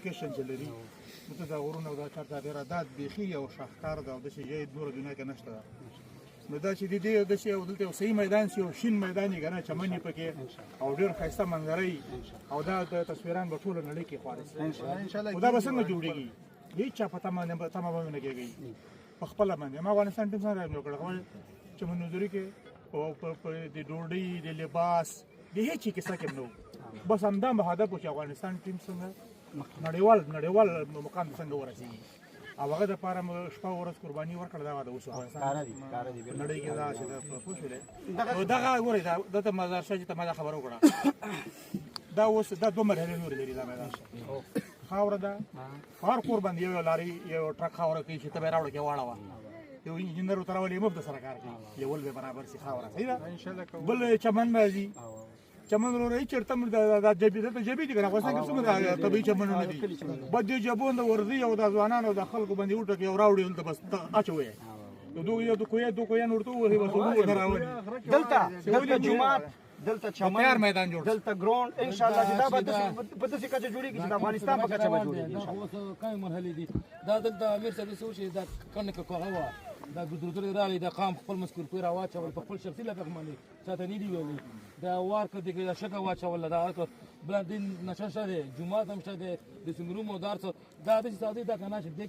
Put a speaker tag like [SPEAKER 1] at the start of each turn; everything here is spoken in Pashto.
[SPEAKER 1] لوکیشن چې لري، نو ته دا غرونه او دا چار چاپېره، دا بیخي یو شاهکار ده او داسې ځای نوره دنیا کې نشته ده. نو دا چې د دې داسې یو دلته یو صحیح میدان سي او شین میدان یې که نه، چمن یې پکې او ډېر ښایسته منظره یي او دا د تصویران به ټوله نړۍ کې خواره سي.
[SPEAKER 2] ان شاء الله.
[SPEAKER 1] خو دا به څنګه جوړېږي؟ هیڅ چا په تمه نه، تمه به نه کېږي. په خپله باندې ما افغانستان ټیم سره جوړ کړ، خو چې منظوري کې او په د ډوډۍ، د لباس، د هیڅ کیسه کې نه وو. بس همدا مو هدف و چې افغانستان ټیم څنګه نړیوال مقام ته څنګه ورسیږي او هغه د پاره مو شپه او ورځ قرباني ورکړه. دا د اوس افغانستان
[SPEAKER 3] کاره دي، کاره دي.
[SPEAKER 1] په نړۍ کې دا چې دا پوه شولې. نو دغه ګورئ، دا دته مزار شاه چې ته ما دا خبره وکړه، دا اوس دا دوه مرحلې نورې لري. دا میدان خاوره ده، په هر کور باندې یو لاري، یو ټرک خاوره کوي چې ته به یې راوړې کې واړوه. یو انجینر ورته راولي، مفت سره کار کوي، لیول به برابر سي، خاوره صحیح ده.
[SPEAKER 2] ان شاء الله کوو.
[SPEAKER 1] بل چمن راځي، چمن وروره هیڅ چېرته هم دا جبي، دلته جبي دي که نه؟ افغانستان کې څومره طبیعي چمنونه دي. بد دې جبون د ورځي او د ځوانانو او د خلکو باندې وټکي او راوړي دلته، بس ته اچوي یو دوه، یو دوه، دوه کویان ورته ووهي، بس ورته راولي.
[SPEAKER 3] دلته جومات، دلته چمن،
[SPEAKER 1] تیار میدان جوړ.
[SPEAKER 3] دلته ګراوند. ان شاء الله چې دا به په داسې کچه جوړیږي چې د افغانستان په کچه به جوړیږي ان شاء الله.
[SPEAKER 4] اوس کومې مرحلې دي؟ دا دلته امیر صاحب څه وشي، دا کنه که کوغه وه، دا ګذرګري راغلی، دا قام خپل مذکور پیر واچول په خپل شخصي لګښت باندې، چاته نه دی ویلي. دا وار کړ دې، دا شګه واچول، دا هر بل دین نشه شته دی، جومات هم شته دی، د سنګروم او دار څه دا د ساده دا کنه چې دې.